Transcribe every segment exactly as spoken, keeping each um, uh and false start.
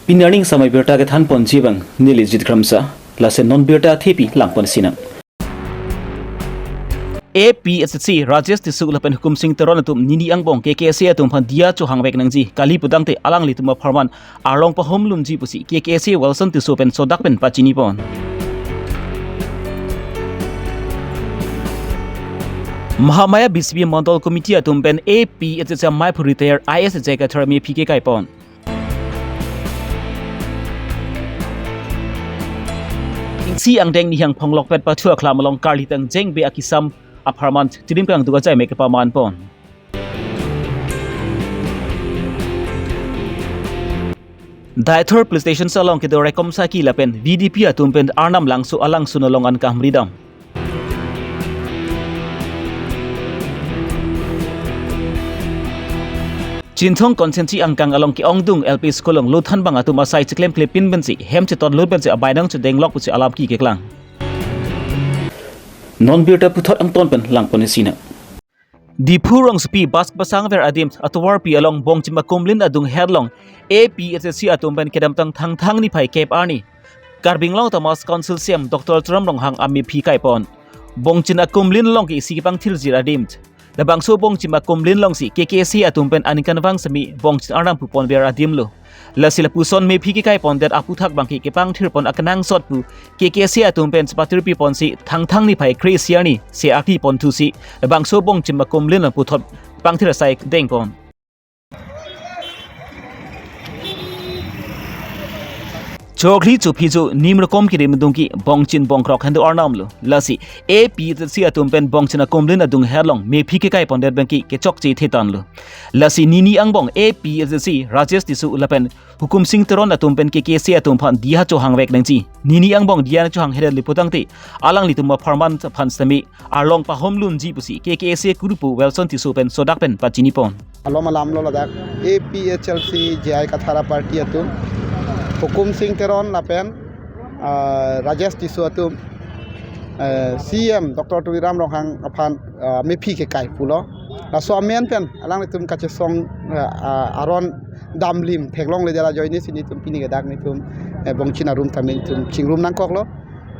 Pini arni samai birta kethan ponji abang neli Jit Kramsa, laso non birta thepi langpon sinang. A P H L C Rajesh Tisso lapen Hukum Sing Teron atum nini angbong K K S A atum aphan diya chohangvek nangji kali putangte alanglitum apharman arlong pahomlunji pusi K K S A Wilson Tisso pen sodak pen pachini pon. Mahamaya B C P Mandal Committee atum pen A P H L C amei aphu retired I A S J Kathar mephi kekai pon. Ingsi angdeng nihang phonglokpet pathu akhlam along karli tang jengbe akisam apharman chirim kangduk ajai mek kepaman pon. Deithor Police Station along kedo Rekom Saki lapen V D P atum pen Arnam Langso alangsun along an kaham ridam. Chinthong constituency angkang along ke-ongdung L P school along lothan bang atum asai chiklem klepin pensi hem cheton lut pensi abainong chedenglok pusi alam ki keklang. Non birta puthot angton pen langpon sinang. Diphu rongsopi bus pasangver adim atovarpi along bongchim akumlin adung herlong A P H L C atum pen kedamtang Thangthang niphai kep arni Karbi Anglong Autonomous Council C E M Doctor Tuliram Ronghang amephi kaipon. Bongchim akumlin along ke isi kepangthirjir adim. Labangso bongchim akumlin alongsi K K S A atum pen aningkanvang semi bongchim arnam puponver adim lo. Lasi lapuson mephi kekaipondet aputhak bangke kepangthirpon akenangsot pu K K S A atum pen chepatirpiponsi Thangthang niphai kre-isi arni se akipon thusi labangso bongchim akumlin along puthot pangthir asai dengpon. Chokri chophi cho nim rokom kirim dungki bongchim bongkrok hendo arnam lo. Lasi A P H L C atum pen bongchim akumlin adung herlong mephi kekaipondet bangke kechokche thetan lo. Lasi nini angbong A P H L C Rajesh Tisso lapen Hukum Sing Teron atum pen K K S A atum aphan diya chohangvek nangji. Nini angbong diya chohang heret liputangte alanglitum apharman aphan semi arlong pahomlunji pusi K K S A kurupu Wilson Tisso pen sodak pen pachini pon. Alom alam lo ladak A P H L C J I Kathar aparty atum, Hukum Sing Teron lapen, ah, Rajesh Tisso atum, eh, C E M Doctor Tuliram Ronghang aphan, ah, mephi kekai pulo. Laso amen pen alanglitum kachesong, ah, ah, aron damlim theklongledet ajoine si nelitum pini kedak nelitum, eh, bongchim arum tame nelitum chingrum nangkoklo.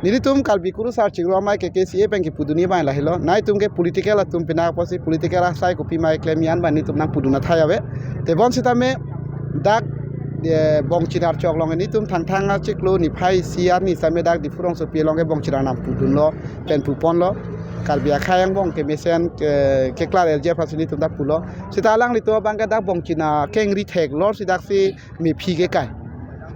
Nelitum Karbi Kurusar Chingrum Amei K K C A pen kipudunji abang lahelo. Nelitum ke political atum pina apotsi political asai kopi ma keklem an abang nelitum nangpudun athai ave. Tebon sitame dak, eh, bongchim archok along nelitum Thangthang achiklo niphai isi arni sitame dak Diphu rongsopi along ke bongchim arnam pudunlo pen puponlo. Karbi akhei angbong kemesen ke, keklar L G F asini atum dak pulo. Sita alanglitum abang ke dak bongchim akengri theklongsi daksi mephi kekai.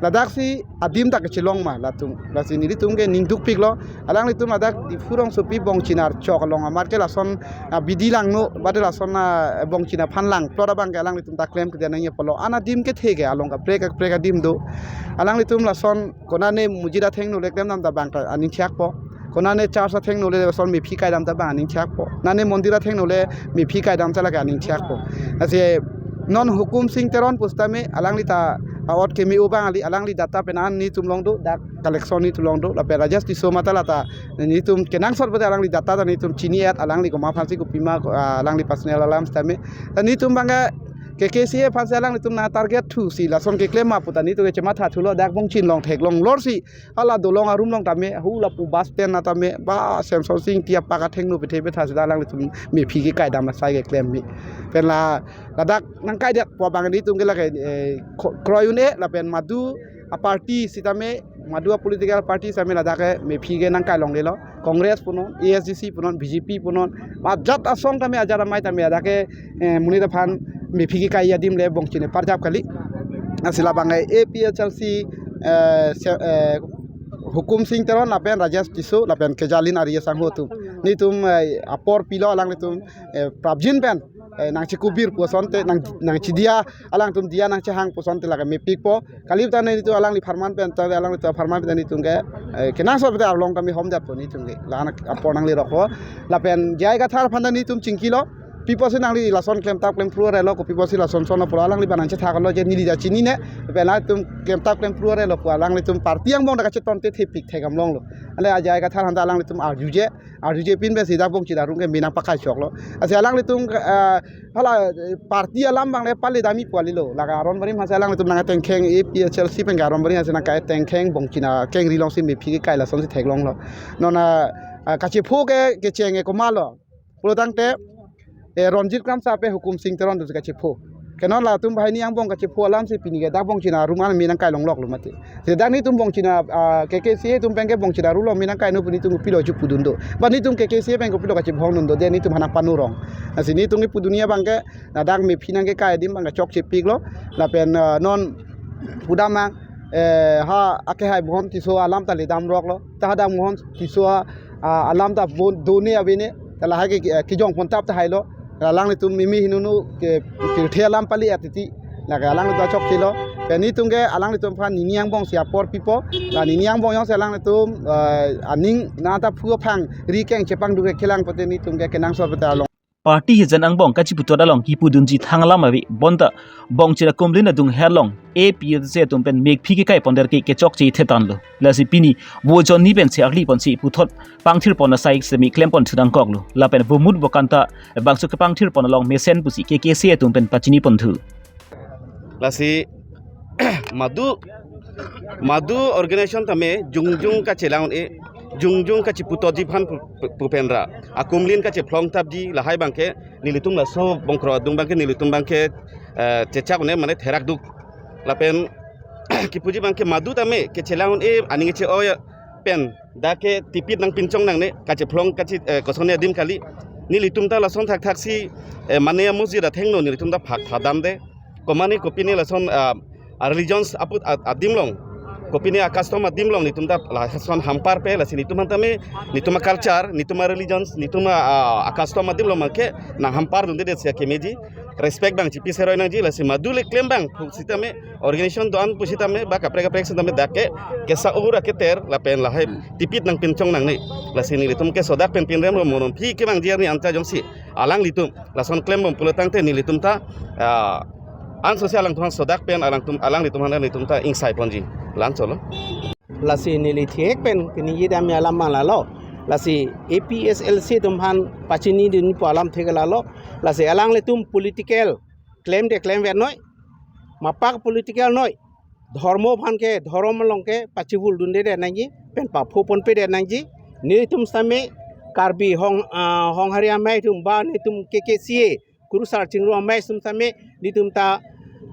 Ladaksi adim ta kachelong ma latum. Lasi nelitum ke ning dukpiklo. Alanglitum ladak Diphu rongsopi bongchim archok along amat ke lason, ah, bidi langno, bade lason, ah, bongchim aphan langplot abang ke alanglitum ta klemkledet nangji apotlo. An adim kethe ke along kaprek kaprek adim do. Alanglitum lason konane mujira thengno le klemdam ta abang ta aning thiakpo. Konane church athengno le lason mephi kaidam ta abang aning thiakpo. Nane mondir athengno le mephi kaidam ta lake aning thiakpo. Lasi non Hukum Sing Teron pusitame alangli ta a-ot keme-o abang kali, alangli data pen an nelitum along do, dak collection nelitum along do, lapen Rajesh Tisso mata lata nelitum kenangsot pute alangli data ta nelitum chini-et, alangli komat aphansi kopi ma, ah, alangli personal alam sitame. Ta nelitum abang ke K K C A aphansi alanglitum nangtarget thusi lason keklem ma puta nelitum ke chematha thulo, dak bongchim along theklong lorsi hala dolong arum along tame, hu lapu bus stand na tame, ba Semsonsing Ingti apak athengno pethe petha sita alanglitum mephi kekaidam asai keklem mi. Pen la, ladak nangkaidetpo abang nelitum ke lake, eh, kro-, kroi un-e, lapen madu aparty sitame, madu apolitical party sitame ladak ke mephi ke nangkai longlelo. Congress punon, A S D C punon, B J P punon, ajat asong tame, ajat amei tame ladak ke, eh, monit aphan mephi kekai adim le bongchim parjap kali. Lasi labang ke A P H L C, eh, se-, eh, Hukum Sing Teron lapen Rajesh Tisso lapen kejalin ari asangho atum, nelitum, eh, apor pilo alanglitum, eh, prapjin pen, eh, nangchekubir pu asonte, nang, nangchidiya, alangtum diya nangchehang pu asonte lake mepikpo. Kali ta nelitum alangli apharman pen, ta alanglitum apharman pen nelitum ke, eh, kenangsot pute arlong tame homdetpo nelitum ke. La-an apor nanglerokpo. Lapen J I Kathar aphan ta nelitum chingkilo. Pi apotsi nangli lason klemtap klempru arelo, kopi apotsi lason son apor alangli abang nangchethak lo je neli ta chinine, pen nangtum klemtap klempru arelo pu alanglitum party angbong ta kachetonte thepik thek am longlo. Ale J I Kathar aphan ta alanglitum arjuje, arjuje pin pensi dak Bongchin arum ke me nangpakai choklo. Lasi alanglitum, eh, hala, eh, party alam abang le pale dami pu alilo. Lake aron barim aphansi alanglitum nangtengkheng, A P H L C pen ke aron barim aphansi nangketengkheng, Bongchin akengri alongsi mephi kekai lasonsi theklonglo. Non, ah, ah, kachepho ke kecheng ke komatlo pulo tangte, eh, Ronjit Kramsa pen Hukum Sing Teron atumsi kachepho. Ke non latum banghini angbong kachepho alamsi pini ke dak Bongchin arum an me nangkai longloklo mati. Te dak netum Bongchin a, ah, K K C A atum pen ke Bongchin arum along me nangkai non pu netum kopilo chepudun do. Ba netum K K C A pen kopilo kachebhong dun do, de netum aphan nangpanu rong. Lasi netum kepudun abang ke, ladak mephi nangkekai adim abang ke chokche piklo. Lapen, ah, non pudamnang, eh, ha akehai Mohon Tisso alam ta ledam roklo. Ta ha dak Mohon Tisso a, ah, alam ta bon done avene. Ta lahai ke, eh, kejong pontap ta hailo. Alanglitum mimi hinunu ke, kethe alam pali atiti. Lake alanglitum chokchelo. Pen netum ke alanglitum aphan nini angbongsi apor pipo. La nini angbong jongsi alanglitum, eh, aning nangta phu aphang ri keng chepangduk kelang pote netum ke kenangsot pote along. Party hijan angbong kachiputhot along kipudunji thang alam ave, bonta Bongchin akumlin adung herlong A P H L C atum pen mephi kekai ponder ke kechokche thetanlo. Lasi pini vo jonni pensi arli ponsi puthot pangthir pon asai semi klem pon thu nangkoklo. Lapen vomut vokanta bangso kepangthir pon along mesen pusi K K C A atum pen pachini pon thu. Lasi madu, madu organization tame jongjong kachelang un-e, jongjong kachiputhotji aphan pu-, pu-, pu penra akumlin kachephlong tapji lahai abang ke nelitum laso Bongkrok adung abang ke nelitum abang ke, eh, chechak un-e mane therak duk. Lapen kipuji abang ke madu tame kechelang un-e aning che-oi pen dak ke tipit nangpinchong nangne, kachephlong kachi, eh, kosonne adim kali. Nelitum ta lason thakthaksi, eh, mane amusi da thengno nelitum ta phak thadam de. Komane kopine lason, ah, a religions aput ad-, adim along, kopine a custom adim along netum ta lason hampar pe, lasi netum aphan tame, netum a culture, netum a religions, netum a, ah, a custom adim along abang ke nanghampar dunde det sia kemeji. Respect abang chipi seroi nangji, lasi madu le klem abang pusitame organization do-an pusitame ba kaprek kaprek sitame dak ke kesa-ur aketer lapen lahai tipit nangpinchong nangne. Lasi nelitum ke sodak pen pinrem lo, monon aphi kevangji arni anta jongsi alanglitum lason klembom pulo tangte nelitum ta, ah, ansosi alangtum sodak pen alangtum, alanglitum aphan nelitum ta ingsai ponji. La-anchotlo. Lasi neli thek pen kini yidam alam lalo. Lasi A P H L C atum aphan pachinidun pu alam thek lalo. Lasi alanglitum political claim de claim vet noi. Mapak political noi. Dhormo aphan ke, dhorom along ke pachivul dunde det nangji, pen papho ponpe det nangji. Netum sitame Karbi Hong, ah, Honghari amei atum ba netum K K C A, Kurusar Chingrum amei atum sitame netum ta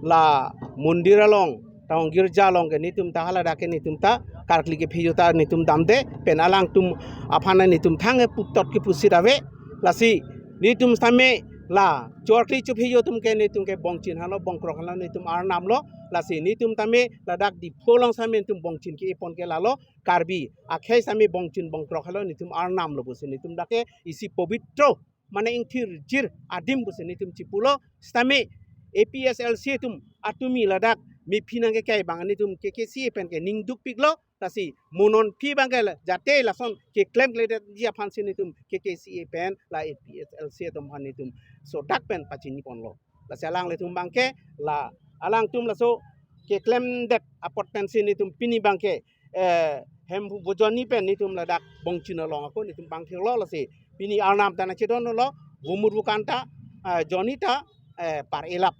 la mondir along, tang girja along ke netum ta haladak ke netum ta karkli kephi jo ta netum damde, pen alangtum aphan netum thang keputhot kepusi ave. Lasi netum sitame la chorkli chophi jo atum ke netum ke Bongchin halo, Bongkrok halo, netum arnam lo. Lasi netum tame ladak Diphu along sitame netum Bongchin ke-e pon ke lalo, Karbi akhei sitame Bongchin Bongkrok halo, netum arnam lo pusi netum dak ke isi pobitro mane ingthirjir adim pusi netum chipulo. Sitame A P H L C atum atumi ladak mephi nangkekai abang netum K K C A pen ke ning dukpiklo. Lasi monon aphi abang ke la, jate lason keklemkledetji aphansi netum K K C A pen la A P H L C atum aphan netum sodak pen pachini ponlo. Lasi alanglitum abang ke la alangtum laso keklemdet apot pensi netum pini abang ke, eh, hem vo jonni pen netum ladak Bongchin along ako netum pangthirlo. Lasi pini arnam ta nangchedonlo, vomut vokanta, eh, jonni ta, eh, par-elap.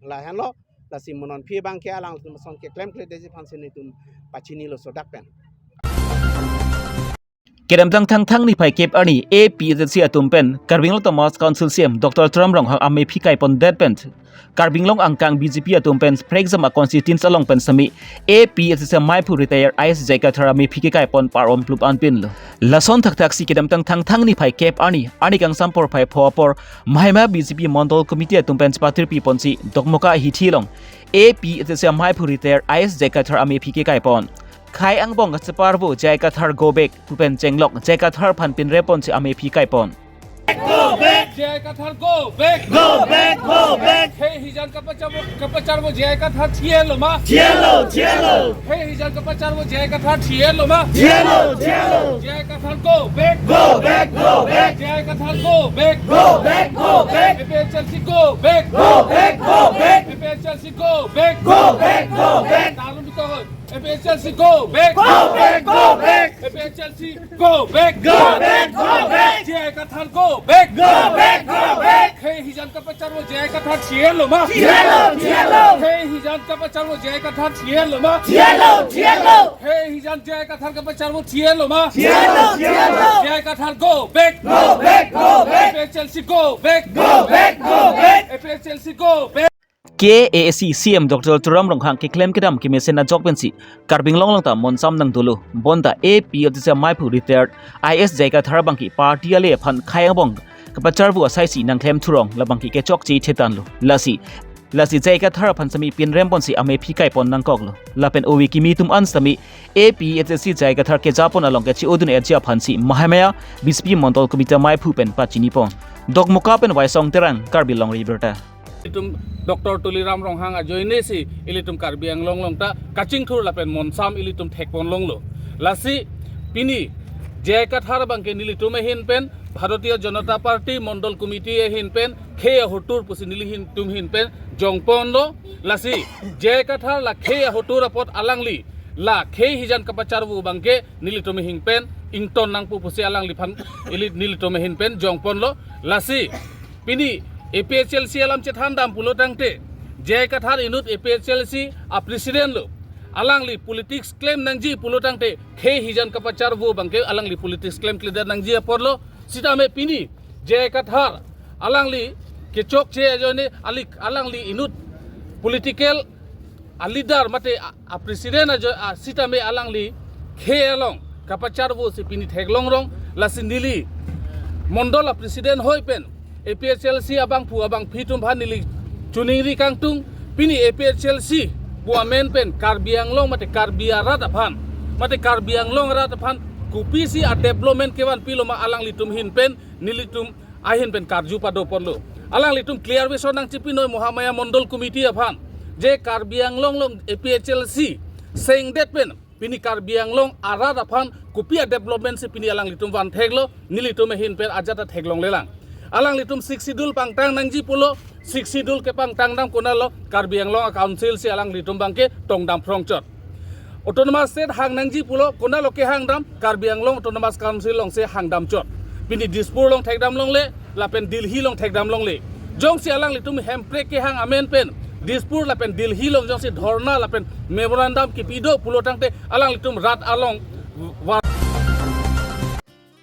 Lahenlo. Lasi monon aphi abang ke alangtum lason keklemkledetji aphansi netum pachinilo sodak pen. Kedamtang Thangthang niphai kep arni A P H L C atum pen Karbi Anglong Autonomous Council C E M Doctor Tuliram Ronghang amephi kaipondet pen Karbi Anglong angkang B J P atum pen prekjam a constituency along pen sitame A P H L C amaiphu retired I A S J I Kathar amephi kekaipon par-om plup anpinlo. Lason thakthaksi kedamtang Thangthang niphai kep arni, arni kangsam porphai pho apor Mahaima B J P Mondol Committee atum pen chepathirpi ponsi Dokmoka ahithi along A P H L C amaiphu retired I A S J I Kathar amephi kekaipon. Khei angbong kacheparvo J I Kathar go back pu pen chenglok J I Kathar aphan pinre ponsi amephi kaipon. Go back! J I Kathar go back! Go back! Go back! Khei hijan kapacharvo, kapacharvo J I Kathar thie lo ma? Thie lo, thie lo! Khei hijan kapacharvo J I Kathar thie lo ma? Thie lo, thie lo! J I Kathar go back! Go back! Go back! J I Kathar go back! Go back! Go back! A P H L C go back! Go back! Go back! A P H L C go back! Go back! Go back! Tarun bito. A P H L C go back! Go back! Go back! A P H L C go back! Go back! Go back! J I Kathar go back! Go back! Go back! Khei hijan kapacharvo J I Kathar thie lo ma? Thie lo, thie lo! Khei hijan kapacharvo J I Kathar thie lo ma? Thie lo, thie lo! Khei hijan J I Kathar kapacharvo thie lo ma? Thie lo, thie lo! J I Kathar go back! Go back! Go back! A P H L C go back! Go back! Go back! A P H L C go back! K A A C C M Doctor Tuliram Ronghang keklem kedam kemesen ajok pensi Karbi Anglong along ta monsam nangdolo. Bonta A P H L C amaiphu retired I A S J I Kathar abangke party ale aphan khei angbong kapacharvo asai si nangklem thurong, labangke kechokche thetanlo. Lasi, lasi J I Kathar aphan sitame pinrem ponsi amephi kaipon nangkoklo. Lapen ove kimi atum an sitame A P H L C J I Kathar kejapon along keche-odun-etji aphansi Mahamaya B J P Mondol Committee amaiphu pen pachinipon. Dokmoka pen Waisong Terang, Karbi Longri Abirta. Ilitum Doctor Tuliram Ronghang ajoine si ilitum Karbi Anglong along ta kachingthur lapen monsam ilitum thekpon longlo. Lasi pini J I Kathar abangke nelitum ahin pen, Bharatiya Janata Party Mondol Committee ahin pen khei ahotur pusi nelitum ahin pen jongponlo. Lasi J I Kathar la khei ahotur apot alangli la khei hijan kapacharvo abangke nelitum ahin pen ington nangpo pusi alangliphan ili nelitum ahin pen jongponlo. Lasi pini A P H L C alam chethandam pulo tangte, J I Kathar inut A P H L C a president lo. Alangli politics klem nangji pulo tangte, khei hijan kapacharvo abangke alangli politics klemkledet nangji apor lo. Sitame pini J I Kathar alangli kechokche ajoine, alik alangli inut political a leader mate a, a president ajo, a sitame alangli khei along kapacharvo si pini theklong rong. Lasi neli Mondol a president hoi pen A P H L C abangphu abangphi atum aphan neli choningri kangtung, pini A P H L C pu amen pen Karbi Anglong mate Karbi arat aphan, mate Karbi Anglong arat aphan kopisi a development kevanpi lo ma alanglitum ahin pen nelitum ahin pen karju padoponlo. Alanglitum clear vision nangchipinoi Mahamaya Mondol Committee aphan, je Karbi Anglong along A P H L C sengdet pen pini Karbi Anglong arat aphan kopi a development si pini alanglitum van theklo, nelitum ahin pen ajat ta theklonglelang. Alanglitum Sixth Schedule pangtang nangji pulo, Sixth Schedule kepangtang dam konatlo, Karbi Anglong a council si alanglitum abangke tongdam phrongchot. Autonomous State hang nangji pulo, konatlo kehang dam, Karbi Anglong Autonomous Council alongsi hang damchot. Pini Dispur along thekdam longle, lapen Delhi along thekdam longle. Jongsi alanglitum hemprek kehang amen pen Dispur lapen Delhi along jongsi dhorna lapen memorandum kipi do pulo tangte, alanglitum rat along va-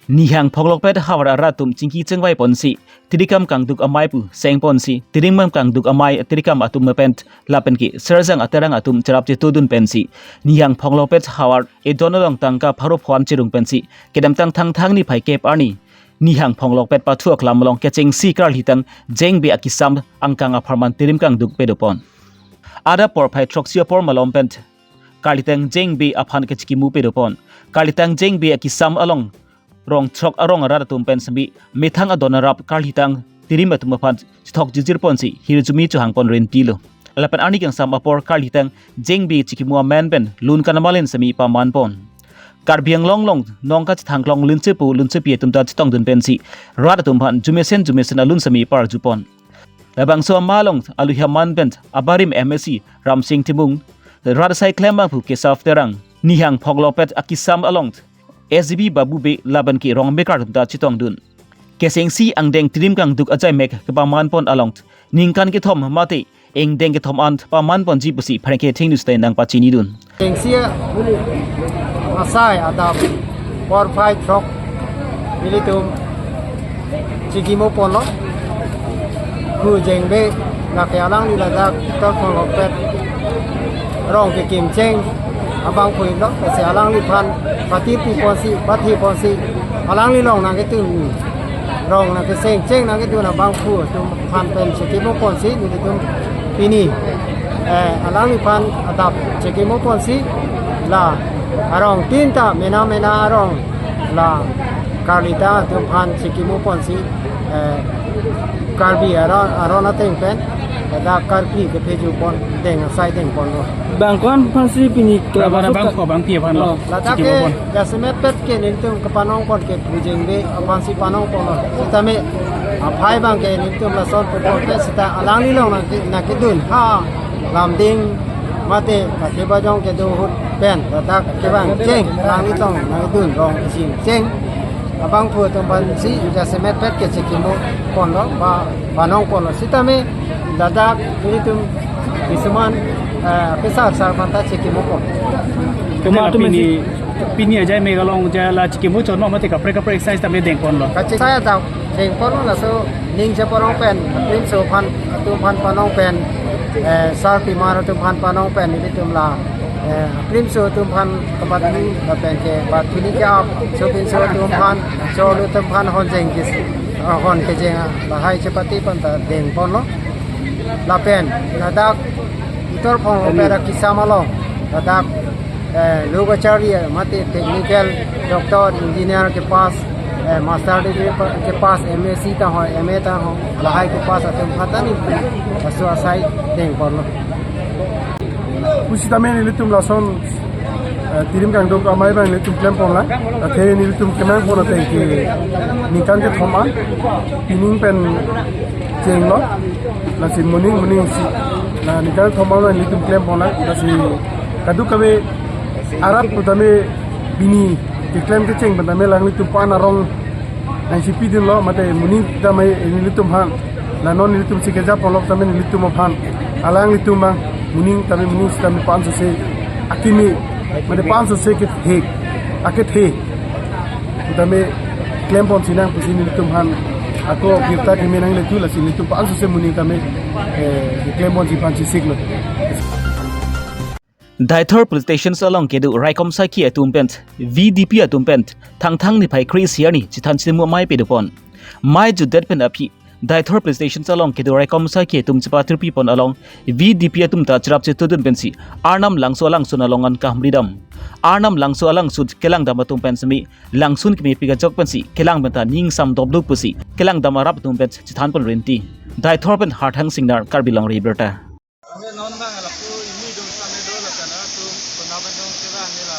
Nihang Phoklokpet havar arat atum chingki chingvai ponsi, tirikam kangduk amei pu seng ponsi, tiringmam kangduk amei tirikam atum pen lapen ke Serjang Aterang atum cherap chetudun pensi, Nihang Phoklokpet havar edon along tangka pharo pho-an cherung pensi, kedamtang Thangthang niphai kep arni Nihang Phoklokpet pathu aklam along kechengsi karlitang Jengbe akisam angkang apharman tirim kangduk pedopon. Adap porphai throksi apor malom pen karlitang Jengbe aphan kechikimo pedopon. Karlitang Jengbe akisam along rong throk arong arat atum pen sitame methang adon arap karlitang tirim atum aphan chethok jirjir ponsi hirjume chohang pon rentilo. Lapen arni kangsam apor karlitang Jengbe chikimo amen pen lun kanamalen sitame paman pon. Karbi Anglong along nong kachethang klong lunche pu lunchepi atum ta chetongdun pensi rat atum aphan jumesen jumesen alun sitame parjupon. Labangso amat along aluhi aman pen abarim M A C Ramsing Timung, rat asai klembangphu Keshav Terang, Nihang Phoklokpet akisam along S G B Babu Bey lapen ke rong mekar atum ta chetongdun. Kechengsi angdeng tirim kangduk ajaimek kepaman pon along ningkan kethom mate ingdeng kethom an paman ponji pusi pherangke thengnu stai nangpachinidun. Kechengsi asai adap porphai throk ilitum chikimo ponlo. Khu Jengbe lake alangli ladak tok Phoklokpet rong kekim cheng abangphu lo, lasi alangliphan pati pu ponsi, pati ponsi, alangli rong nangketun, rong nangkeseng cheng nangketun abangphu atum aphan pen chikimo ponsi, nelitum pini, eh, alangliphan adap chikimo ponsi, la arong tin ta mena mena arong la karlitang atum aphan chikimo ponsi, Karbi aron, aron ateng pen, ladak Karbi kepheju pon, deng asai deng ponlo. Bang ko-an aphansi pini Bang ko-an, bang ko-an, bang pi aphan lo. Oh. Ladak ke, Chikimo pon. Jasemet pet ke nelitum kepanong pon ke pujeng be aphansi panong ponlo. Sitame aphai abang ke nelitum lason pupon ke sita alangli along nangke, nangkedun ha Lumding mate Kathibajong kedo ahut pen ladak kevang cheng, alanglitum nangkedun rong isi cheng. Abangphu atum aphansi jasemet pet ke chikimo ponlo, ba panong ponlo. Sitame ladak nelitum kisuman, eh, pesar sar aphanta chikimo pon. Komat atum pini, pini ajai mek along ajai la chikimo chonlo mate kaprek kaprek asai tame deng ponlo. Kache asai ta deng ponlo, laso ning cheparong pen, aprimso aphan, atum aphan panong pen, eh, sarpimar atum aphan panong pen, nelitum la, eh, aprimso atum aphan kabat ni, lapen ke bat tuni ke ap, sopinso atum aphan, solo atum aphan honjeng kis, eh, hon kejeng, lahai chepate aphanta deng ponlo. Lapen ladak Uttarakhand lo pera kisam along, ladak, eh, Lokacharya mate technical, doctor, engineer kepass, eh, master degree pa-, kepass, M S C ta ho, M A ta ho, lahai kepass atum aphanta ni laso asai deng ponlo. Pusitame nelitum lason, eh, tirim kangduk amei abang nelitum klem ponlang. Athe nelitum kemang pon ateng ke ningkan kethom an pining pen chenglo. Lasi moning moning si, la ningkan kethom an nelitum klem ponlang. Lasi kadokave arap putame pini keklem kecheng putame alanglitum pan arong nangchipidunlo, mate moning tame nelitum aphan, la non nelitum si keja ponlo tame nelitum aphan, alanglitum abang moning tame moning sitame pansose akimi, mate pansose kethe, akethe tame klem ponsi nang pusi nelitum aphan ako birta kimi nangle thu, lasi nelitum pansose moning tame, eh, klem ponsi panchisiklo. Deithor police station along kedo raikom sakhi atum pen, V D P atum pen, Thangthang niphai kre-isi arni chithan chinimu amei pado pon. Mei jutdet pen aphi, Deithor police station along kedo raikom sakhi atum chepatirpi pon along, V D P atum ta cherap chetudun pensi, Arnam Langso alangsun along an kahamri dam. Arnam Langso alangsun kelang dam atum pen semi, langsun kemepi kajok pensi, kelang penta ning sam dopduk pusi, kelang dam arap atum pen chithan pon rinti. Deithor pen Harthang Singnar, Karbi Longri Abirta. Ame non bang lapu imi dong same do la kana tu kona bang dong kira ni la,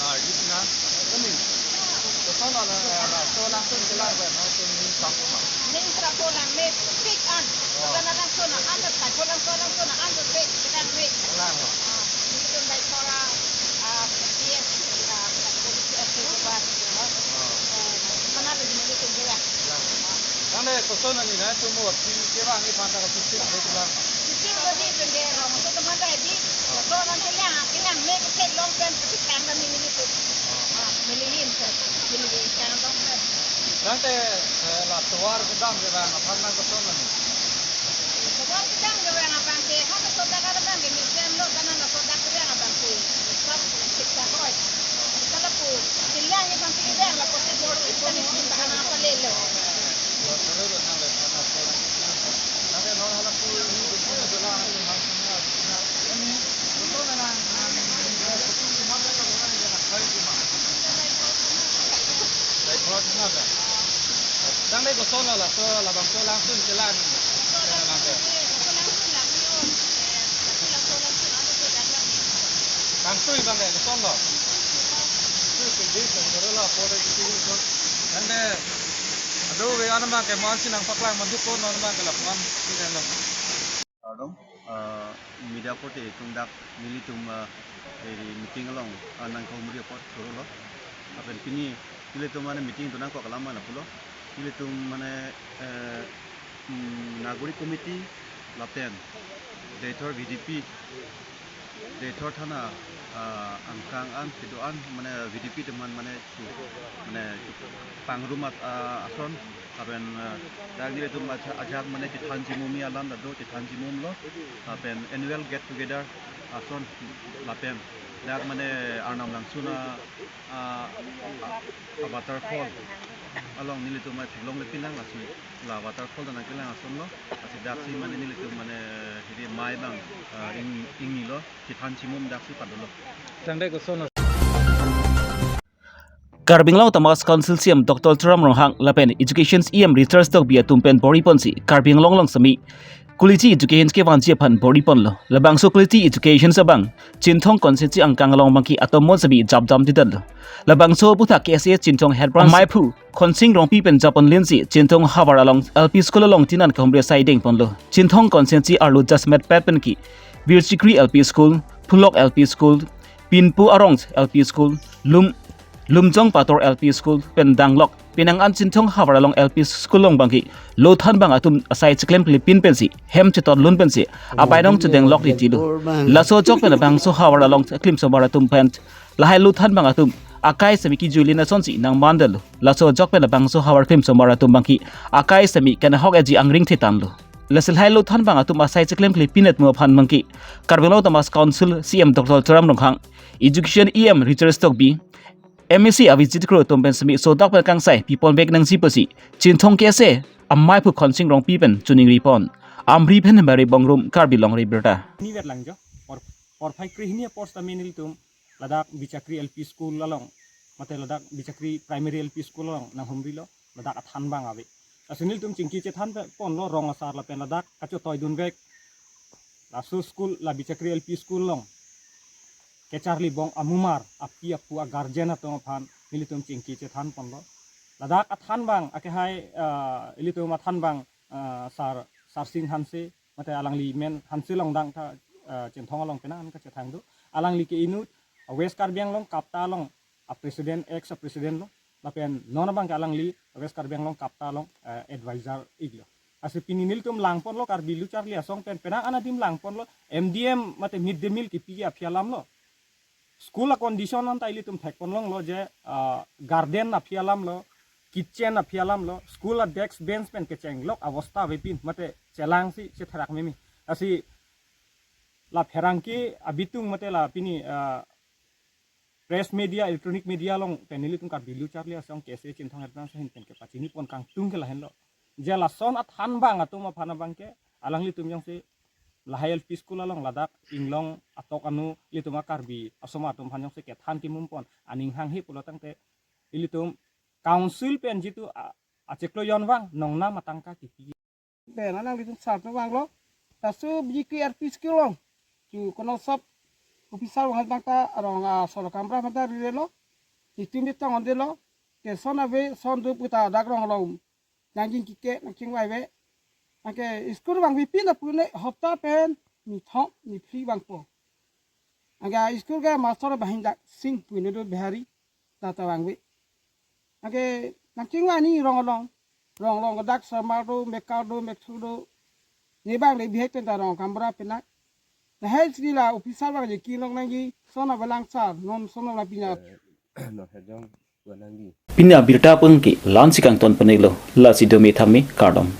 ah, di sina. Kami. To sono la, la, so langsung kelang ba, no, tu ni sapu ma. Ning serapo lang me pik an. Oh. Kana langsung na an, ta ko langsung, langsung na an, pik kelang me. Kelang, oh. Ah, ni tu Deithor, ah, P S, ah, police, ah, ke ba. Oh. Eh, mana tu ni tu kelang. Nang le koson ani na tu mo si kevang ni panta ka sisi le tulang. Sisi le di pende rong so teman tadi. So nang kelang, kelang me ke long pen ketik tang kami ni tu. Ah, melihin ke, melihin kan tong ke. Nang te, eh, la tovar kedam kevang aphan nang koson ani. Tovar kedam kevang aphan ke, ha sodak kedam ke, museum lo kana sodak kedam aphan ke. Sab siksa koi. Kala pu, kelang ni phan kelang la kosi bor kita ni pun tahan apa lelo. Tang dei koson la, so labang so langsung kelang. Kelang ke. Langsung bang dei koson lo. Tui pindis, tui pindis, tui pindis, tui pindis. Ante, aduh, we anam bang ke mo-an si nangpaklang, mandu ko non bang ke lapuan, si kan lo. Kardom, eh, media korte atum dak nelitum, eh, eri meeting along, eh, nangkahamri apot chorolo. Lapen pini, nelitum mane meeting tu nangkok alam mana pulo. Nelitum mane, eh, mm, Nagorik Committee, lapen Deithor V D P, Deithor thana, ah, angkang an kedo-an mane V D P teman mane chu, mane chu pangrum at, ah, ason, lapen, ah, dak nelitum ajak, ajak mane chethan chimumi alam ta do, chethan chimumlo, lapen annual get together ason, lapen dak mane Arnam Langsun a, ah, ah, waterfall along nelitum mane theklongle pinlang, lasi la waterfall ta nangkelang asonlo, lasi daksi mane nelitum mane hiri mei bang, ah, ing, ingnilo, chethan chimum daksi padolo. Tang dei koson. Karbi Anglong Autonomous Council C E M Doctor Tuliram Ronghang lapen Education E M Richard Tokbi atum pen bor-iponsi Karbi Anglong along semi quality education kevangji aphan bor-iponlo. Labangso quality education abang Chinthong constituency angkang along abangke atomon semi japdam tidetlo. Labangso aputhak K S A Chinthong head branch amaiphu Khonsing Rongpi pen japonlinsi Chinthong havar along L P school along tinan kehumri asai dengponlo. Chinthong constituency arlo jasemet pet penke Birchikri L P School, Phulok L P School, Pinpu Arong L P School, Lum Lumjong Pator L P School pen danglok penang an Chinthong havar along L P School along abangke lothanbang atum asai chiklemklepin pensi hem chetonlun pensi abainong chedenglok ritilo. Laso ajok pen labangso havar along klimsomar atum pen lahai lothanbang atum akai semi kijuilin asonsi nangmandetlo. Laso ajok pen labangso havar klimsomar atum abangke akai semi kenahok eji angring thetanlo. Lasi lahai lothanbang atum asai chiklemklepin etmo aphan abangke Karbi Anglong Autonomous Council C E M Doctor Tuliram Ronghang, Education E M Richard Tokbi, M A C Abhijit Kro atum pen semi sodak pen kangsai pipon vek nangji pusi Chinthong K S A amaiphu Khonsing Rongpi pen chiningripon. Amri pen Mary Bongrung, Karbi Longri Abirta. Ni vet lang jo. Por porphai krehini apor sitame nelitum ladak Birchikri L P School along, mate ladak Birchikri Primary L P School along nanghumrilo, ladak athanbang ave. Lasi nelitum chingki chethanponlo rong asar lapen ladak kachetoidunvek laso school, la Birchikri L P School along kecharlibom amumar, api apo, a guardian atum aphan nelitum chingki chethanponlo. Ladak athanbang akehai, ah, ilitum athanbang, ah, Sar Sarsing Hanse, mate alangli men Hanse Longdang ta, ah, Chinthong along penang an kachethang do. Alangli ke inut, ah, West Karbi Anglong KAPTA along a president, ex a president lo. Lapen non abangke alangli West Karbi Anglong KAPTA along, ah, advisor iklo. Lasi pini nelitum langponlo Karbi Lo Charli Asong pen, penang an adim langponlo, M D M mate mid day meal kipi aphi alamlo. School a condition anta ilitum thekponlonglo je, ah, garden aphi alamlo, kitchen aphi alamlo, school a desk bench pen kechenglok abosta avepin, mate chelangsi chetherak meme. Lasi la pherangke abitung mate la pini, ah, press media, electronic media along pen nelitum Karbi Lo Charli Asong K S A Chinthong head branch ahin pen kepachinipon kangtung ke lahenlo. Je lason athanbang atum aphan abangke alanglitum jongsi lahai L P school along ladak inglong atok anu ilitum a Karbi asomar atum aphan jongsi kethan kimumpon aning hanghe pulo tangte ilitum council pen jitu a, achiklo jonvang nongnam atangka kipi. Pen alanglitum sar pen vanglo. Laso Birchikri L P School along chu kono sop officer vang abang ta arong a solo kamra abang ta rirelo. Nitum bitong ondelo. Ke son ave son do puta dak rong along. Nangjing kike nangchingvai ave. Anke school vangvepin apune hopta pen nithong niphli vangpo. Anke school ke master Bahindak Sing puine do Bihari ta ta vangve. Anke nangchingvai ni rong along. Rong along dak samar do, mekar do, mekthur do. Ne bang le bihek pen ta rong kamra penak. Lahai sri la officer vang je kinong nangji, son avelang sar, non son la pinya. Eh, non hejong, gua nangji. Pini abirta abangke la-ansi kangton ponelo, lasi dome thame kardom.